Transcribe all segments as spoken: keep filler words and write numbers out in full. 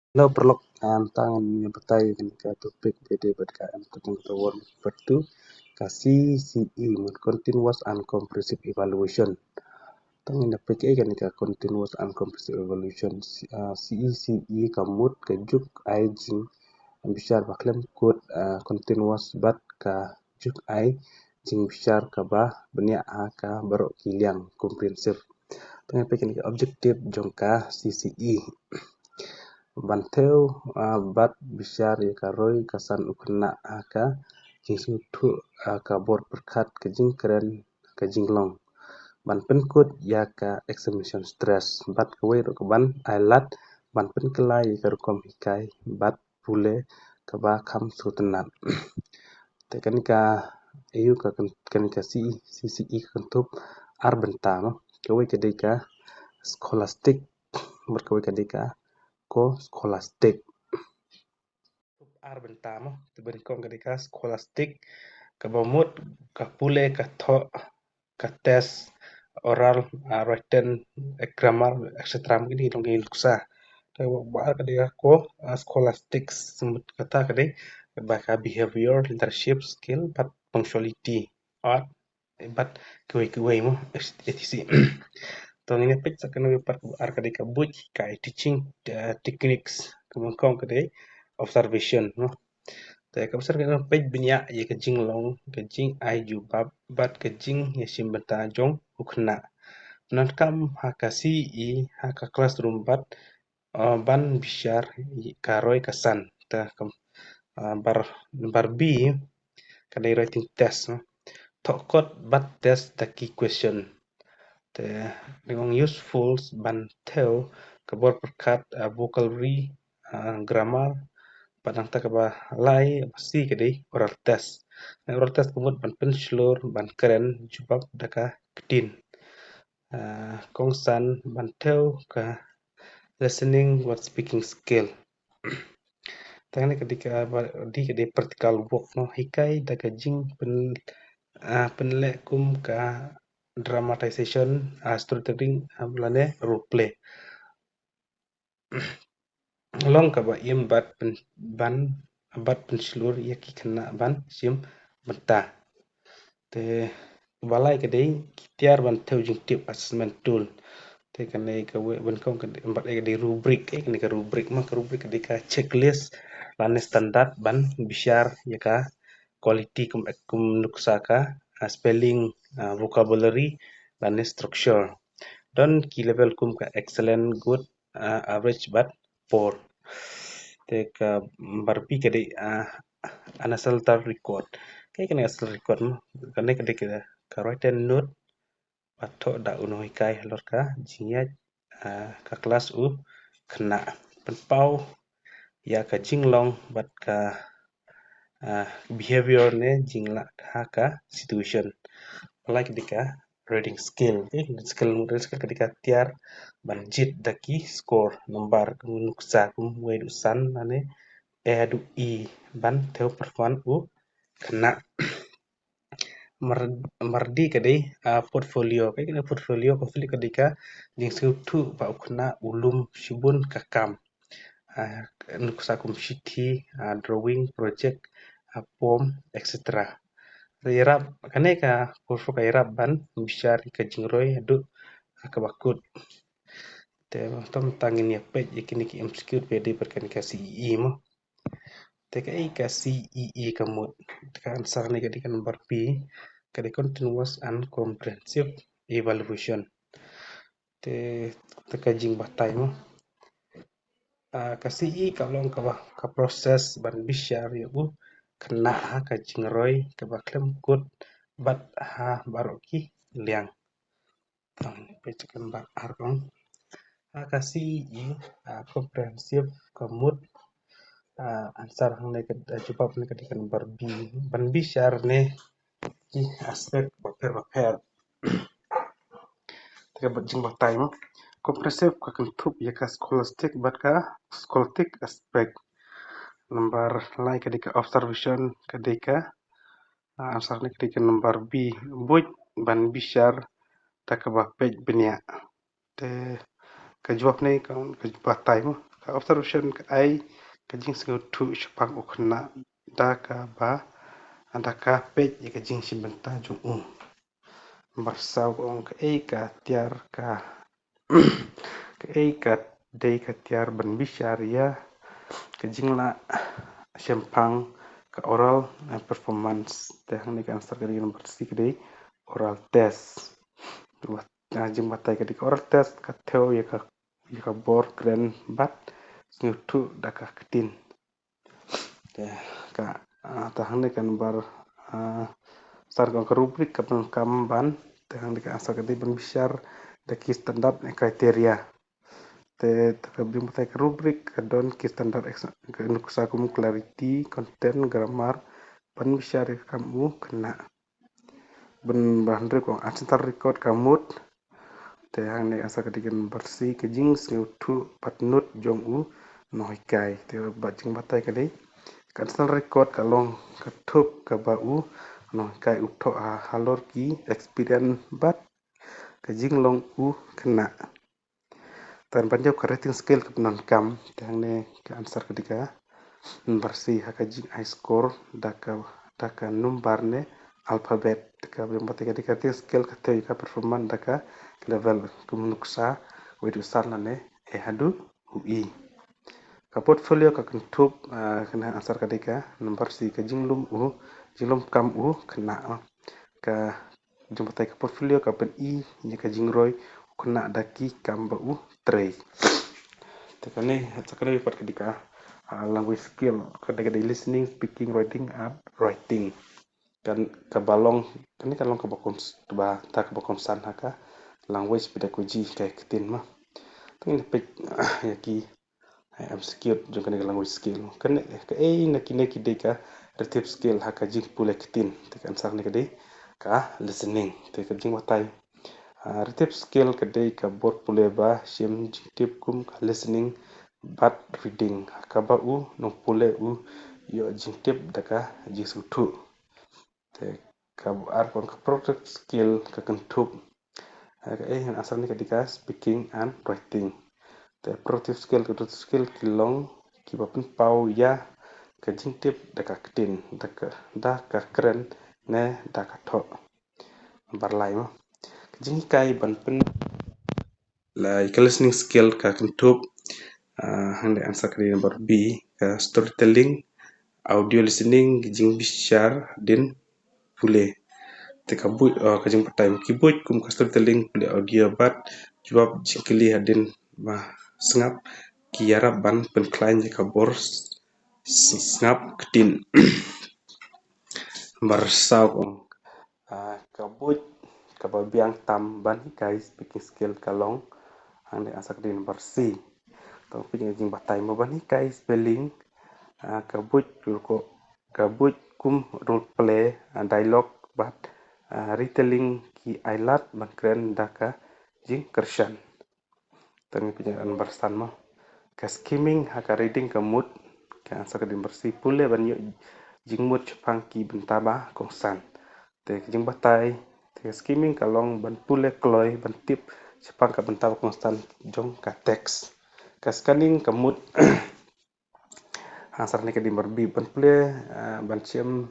Hello paralok, mynta ngan ïa batai ïa kane ka topic ba dei bad ka em ka jong ka word number two, ka C C E, mut continuous and comprehensive evaluation. Tang ïa peit ïa kane ka continuous and comprehensive evaluation, C E C E ka mut ka juk ai jingbishar ba khlem kut, continuous bad ka juk ai jingbishar kaba bniah ha ka baroh ki liang, comprehensive. Tang ïa peit ïa kane ka objective jong ka C C E. Ban thew bad bishar ïa ka roi ka san u khynnah ha ka jingsngewthuh ka bor pyrkhat, ka jingkren, ka jinglong. Ban pynkut ïa ka examination stress bad kawei ruh ka ban ai lad ban pynkylla ïa ka rukom hikai bad pule kaba kham sngewtynnat. Te kane ka, ïa ka, kane ka C E C E ka kynthup ar bynta, no? Kawei ka dei ka scholastic bad kawei ka dei ka co-scholastic. Ar bynta, mo, te ba nyngkong ka dei ka scholastic, kaba mut ka pule, ka thoh, ka test, oral, written, grammar, et cetera. Kine ki long ki nuksa. Te ba ar ka dei ka co-scholastic, mut kata ka dei ba ka behavior, leadership skill bad punctuality, art bad kiwei kiwei, mo, et cetera. To ngin ïa peit sa kane ka part kaba ar ka dei ka buit ka teaching techniques, kaba nyngkong ka dei observation, mo. Te kaba shisha ka dei peit bniah ïa ka jinglong, ka jingai jubab bad ka jingïashim bynta jong u khynnah. Pyndonkam ha ka C E ha ka classroom bad ban bishar ka roi ka san. Te ka number B ka dei writing test, no? Thoh kot bad test da ki question. Te dei ong useful ban thew ka bor pyrkhat, vocabulary, grammar. Bad nangta kaba lai, ba C ka dei oral test. Oral test ka mut ban pynshlur ban kren jubab da ka ktien. Kongsan ban thew ka listening bad speaking skill. Tang ne ka dei ka, dei ka dei practical work, no, hikai da ka jingpyn, pynleh kum ka dramatization, storytelling, lane role play. Long kaba im bad pyn, ban, bad pynshlur ïa ki khynnah ban shim bynta. Te ba lai ka dei ki tiar ban thew jingtip, assessment tool. Te kane kawei, ba nyngkong ka dei, ba dei ka dei rubric, eh, kane ka rubric, ma ka rubric ka dei ka checklist lane standard ban bishar ïa ka quality kum, kum nuksa ka spelling, vocabulary lane structure. Don ki level kum ka excellent, good, average bad poor. Te ka number B ka dei unassailable record. Kane ka unassailable record, ma kane ka dei ka written note ba thoh da u nonghikai halor ka jingïaid ka klas u khynnah. Pynpaw ïa ka jinglong bad ka behavior ne jinglah ha ka situation. Ba lai ka dei ka reading skill. Reading skill, reading skill ka dei ka tiar ban jied da ki score, number, nuksa kum wei haduh san lane A haduh E ban thew perform u khynnah. Number D ka dei portfolio. Kane ka portfolio ka dei ka jingsngewthuh ba u khynnah u lum shibun ka kam. Nuksa kum shithi, drawing, project, poem, et cetera. Ïarap, kane ka portfolio ka ïarap ban bishar ïa ka jingroi haduh kaba kut. Te mynta ngin ïa peit ïa kine ki M C Q ba dei bad kane ka C E E, mo. Te kaei ka C E E ka mut? Te ka answer ne ka dei ka number B, ka dei continuous and comprehensive evaluation. Te, te ka jingbatai, mo. Ka C E E ka long kaba, ka process ban bishar ïa u khynnah ha ka jingroi kaba khlem kut bad ha baroh ki liang. Tang peit ka number ar kong. Ha ka C E E, comprehensive ka mut, answer hangne ka, jubab ne ka dei ka number B, ban bishar ne ki aspect bapher bapher. Te ka bad jingbatai, mo. Comprehensive ka kynthup ïa ka scholastic bad ka scholastic aspect. Number lai ka dei ka observation, ka dei ka answer ne ka dei ka number B, buit ban bishar da kaba peit bniah. Te ka jubab ne ka, ka batai, mo. Ka Ka observation ka ai ka jingsngewthuh shaphang u khynnah da kaba, da ka peit ïa ka jingshim bynta jong u. Nambar saw ka ong kaei ka tiar ka, kaei ka dei ka tiar ban bishar ïa ka jinglah shemphang ka oral, eh, performance. Te hangne ka answer ka dei nambar C ka dei oral test. Jingbatai ka dei ka oral test ka thew ïa ka, ïa ka bor kren bad sngewthuh da ka ktien. Te ka, ah, te hangne ka nambar, ah, san ka rubric ka pyndonkam ban, te hangne ka answer ka dei ban bishar da ki standard criteria. Te, te ka jingbatai ka rubric ka don ki standard ex-, ka nuksa kum clarity, content, grammar, ban bishar ïa ka kam u khynnah. Ban ba hynriew ka ong unscented record ka mut. Te hangne answer ka dei ka nambar C ka jingsngewthuh bad nud jong u nonghikai. Te bad jingbatai ka dei ka unscented record ka long ka thup kaba u nonghikai u thoh ha, halor ki experience bad ka jinglong u khynnah. Te ban ïa ka rating scale ka pyndonkam, te hangne ka answer ka dei ka nambar C ha ka jingai score da ka, da ka number ne alphabet. Te ka jingbatai ka dei ka rating scale ka thew ïa ka performance da ka level kum nuksa wei haduh san lane A haduh u E. Ka portfolio ka kynthup, ah, ka answer ka dei ka nambar C ka jinglum u, jinglum kam u khynnah. Ka jingbatai ka portfolio ka pyni ïa ka jingroi u khynnah da ki kam ba u trei. Te kane, te kane pat ka dei ka, ah, language skill, ka dei, ka dei listening, speaking, reading and writing. Kan, kaba long, kane ka long kaba cons-, kaba, ta kaba concern ha ka language pedagogy ka ktien ma. Te ngin peit ïa ki M C Q jong kane ka language skill. Kane, kaei na kine ki dei ka relative skill ha ka jingpule ktien. Te ka answer ne ka dei ka listening. Te ka jingbatai, ah, relative skill ka dei ka bor pule ba shim jingtip kum ka listening bad reading, ha kaba u nongpule u ïoh jingtip da ka jingsngewthuh. Te kaba ar ka ong ka productive skill ka kynthup, eh, kaei, answer ne ka dei ka speaking and writing. Te productive skill, ka productive skill ki long kiba pynpaw ïa ka jingtip da ka ktien, da ka, da ka kren ne da ka thoh. Nambar lai ma. Ka jinghikai ban pyn la, ka listening skill ka kynthup, ah, hangne answer ka dei number B, ka storytelling, audio listening, jingbishar hadien pule. Te ka buit, ah, ka jingbatai, ki buit kum ka storytelling, pule audio bad jubab jingkylli hadien ba sngap ki ïarap ban pynkhlaiñ ïa ka bor s-, sngap ktien. Nambar saw ka ong, ah, ka buit kaba biang tam ban hikai speaking skill ka long, hangne answer ka dei number C. Tang phi jingbatai mo ban hikai spelling, ah, ka buit ko, ka buit kum role play, ah, dialogue bad, ah, retelling ki ai lad ban kren da ka jingkyrshan. Tang phi jingbatai number san mo. Ka skimming ha ka reading ka mut, ka answer ka dei number C, pule ban ïoh jingmut shaphang ki bynta ba kongsan. Te ka jingbatai, te ka skimming ka long ban pule kloi ban tip shaphang ka bynta ba kongsan jong ka text. Ka scanning ka mut, answer ne ka dei number B, ban pule, ah, ban shem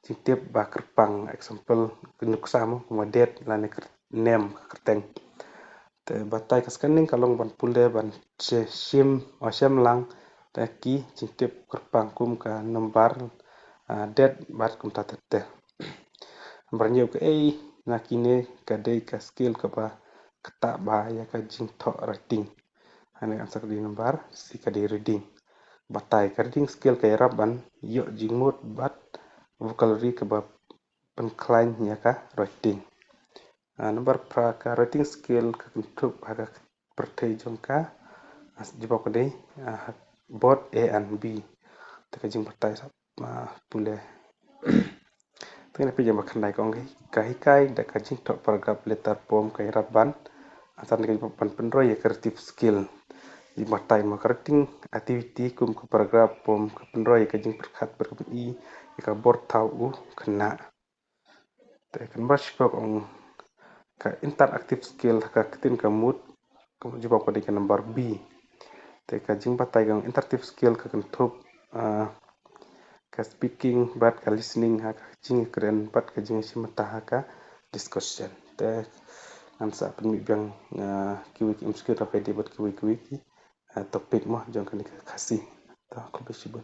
jingtip ba kyrpang, example, ka nuksa mo, kum ka date lane kyr-, name, ka kyrteng. Te batai ka scanning ka long ban pule ban she-, shem, o shem lang da ki jingtip kyrpang kum ka number, ah, date bad kumta ter ter. Nambar hynñiew, kaei na kine ka dei ka skill kaba ktah bha ïa ka jingthoh writing. Hangne answer ka dei number C, ka dei reading. Batai, ka reading skill ka ïarap ban ïoh jingmut bad vocabulary kaba pynkhlaiñ ïa ka writing. Ah, number phra, ka writing skill ka kynthup ha ka pyrthei jong ka, ah, jubab ka dei, ah, both A and B. Te ka jingbatai sap, ah, pule. Te ngin peit jingbatai khyndai, ka ong ka hikai da ka jingthoh paragraph, letter, poem ka ïarap ban, answer ne ka jubab, ban pynroi ïa ka relative skill. Jingbatai mo, ka writing activity kum ka paragraph, poem ka pynroi ïa ka jingpyrkhat bad ka pyni ïa ka bor thaw u khynnah. Te ka number shiphew ka ong ka interactive skill ha ka ktien ka mut, ka jubab ka dei ka number B. Te ka jingbatai ka interactive skill ka kynthup, ah, ka speaking bad ka listening ha ka jingkren bad ka jingshim bynta ha ka discussion. Te ngan sa pynmih biang, ah, kiwei ki M C Q da peit bad kiwei kiwei ki, ah, topic mo jong kane ka Khasi. To khublei shibun.